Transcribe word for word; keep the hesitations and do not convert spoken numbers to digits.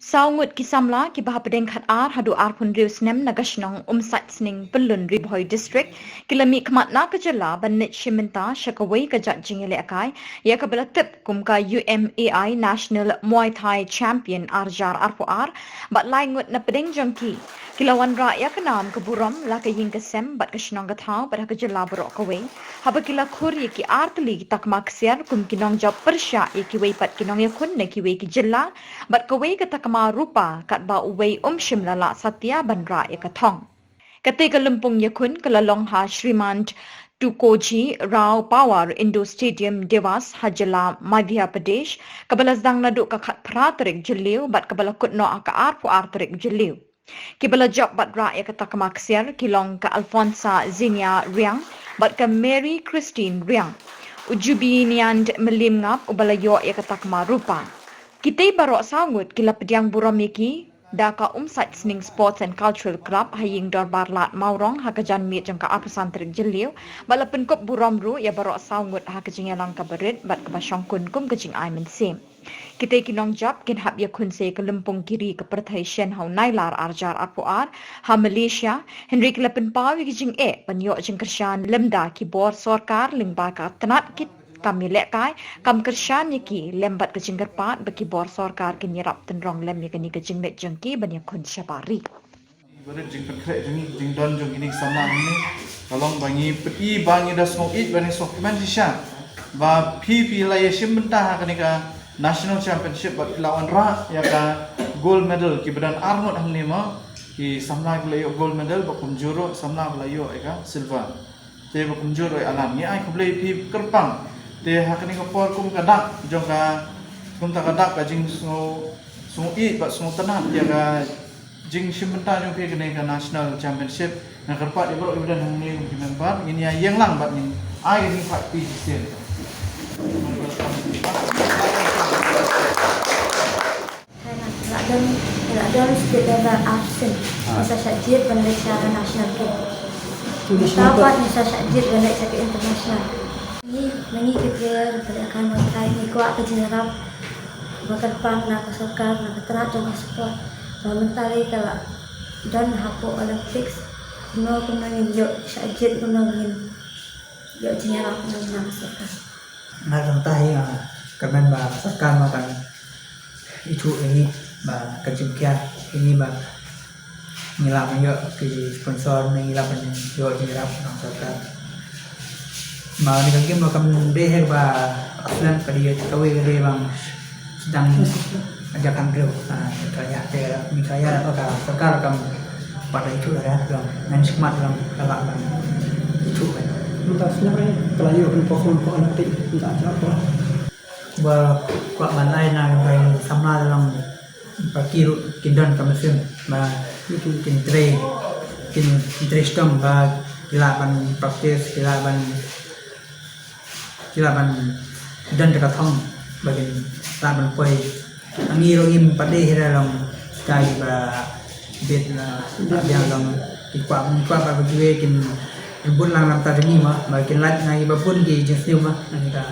Saw ngut ki samla kiba hapdeng khat ar haduh arphew hynriew snem na ka shnong Umsait Sning, Pyllun, Ri Bhoi District, ki la mih khmat na ka jylla ban leit shim bynta sha kawei ka jait jingïalehkai ïa kaba la tip kum ka U M A I National Muay Thai Champion ar hajar arphew ar, bad lai ngut na pdeng jong ki ki la wanrah ïa ka nam ka burom la ka ïing ka sem bad ka shnong ka thaw bad ha ka jylla baroh kawei, haba ki la khur ïa ki ar tylli ki takma ksiar kum ki nongjop pyrshah ïa kiwei pat ki nongïakhun na kiwei ki jylla, bad kawei ka takma rupa katba uwei um shym la lah satia ban rah ïa ka thong. Katei ka lympung ïakhun ka la long ha Shrimant Tukoji Rao Pawar Indoor Stadium, Dewas, ha jylla Madhya Pradesh, kaba la sdang naduh ka khatphra tarik Jylliew bad kaba la kut noh ha ka arphew ar tarik Jylliew. Kiba la jop bad rah ïa ka takma ksiar ki long ka Alfonsa Zinia Riang bad ka Mary Christine Riang. U Jubinian Mylliemngap uba la ïoh ïa ka takma rupa. Kitei baroh saw ngut ki la pdiang burom ïa ki da ka Umsait Sning Sports and Cultural Club ha ïing dorbar Lad Mawrong ha ka janmiet jong ka arphew san tarik Jylliew, bad la pynkup burom ruh ïa baroh saw ngut ha ka jingïalang kaba rit bad kaba shongkun kum ka jingai mynsiem. Kitei ki nongjop kin hap ïakhun sa ïa ka lympung ki ri ka pyrthei shen ha u Nailar ar hajar arphew ar ha Malaysia, hynrei ki la pynpaw ïa ki jingeh ban ïoh jingkyrshan lymda ki bor sorkar lyngba ka tnat ki kam ïalehkai kam kyrshan ïa ki lem bad ka jingkyrpad ba ki bor sorkar kin ïarap tynrong lem ïa kane ka jingleit jong ki ban ïakhun shabar ri. Barit jingpynkhreh jong ngi, jingdon jong kine ki samla hangne ka long ba ngi pyni ba ngi da sngewieit, ba ngi sngewkmen shisha ba phi phi la ïashim bynta ha kane ka National Championship bad phi la wanrah ïa ka gold medal. Kiba don ar ngut hangne mo, ki samla ki la ïoh gold medal, ba kumjuh ruh samla ba la ïoh ïa ka silver. Te ba kumjuh ruh ïa Alan, ngi ai khublei phi kyrpang. Te ha kane ka por kum ka dak jong ka, kum ta ka dak ka jingsngew, sngewïeit bad sngewtynnat ïa ka jingshim bynta jong phi kane ka National Championship. Nga kyrpad ïa baroh kiba don hangne kum ki member, ngin ïa ïeng lang bad ngin ai ka jingpait phi shisien. Hynrei la don, la don state level ar sien. Ah. Ngi sa shah jied ban leit sha national game. National. Mynta pat ngi sa shah jied ban leit sha ka international. Ngi, ma ngi ki player ba lehkai Muay Thai, ngi kwah ka jingïarap ba kyrpang na ka sorkar, na ka tnat jong ka sport. Ba mynta lei ka la don hapoh Olympics. Kumno kumno ngin ïoh shah jied, kumno ngin ïoh jingïarap na ka sorkar. Nga tang ta hi, ah, kyrmen ba sorkar ma kan ithuh ïa ngi ba ka jingkhia ïa ngi ba ngi lah ban ïoh ki sponsor ne ngi lah ban ïoh jingïarap na sorkar. Ma ni ka game ba kam dei hi ba Aslan ka dei kawei ka dei bang sdang Aja kan briew, ah, ka ïa te, ni ka ïa ka sorkar kam pat ïa chu ïa long, ngan shikmat long, ka la long, ïa chu kan. Mynta sngap ai, ka la ïoh kan perform ko Olympic, mynta aja ko. Ba kwah ban ai na ka bai samla long, ba ki ruh kin don ka machine, ba kin trei, kin trei stom, ba ki lah ban practice, ki lah ban Ki lah ban don da ka thong ba kin lah ban poi. Ngi ruh ngim pat dei hi ruh long kai ba bit na ba biang long ki kwah, ki kwah ba kiwei kin bun lang lam ta jong ngi ma ba kin lait na ngi ba bun ki jingsniew ma na ngi ka.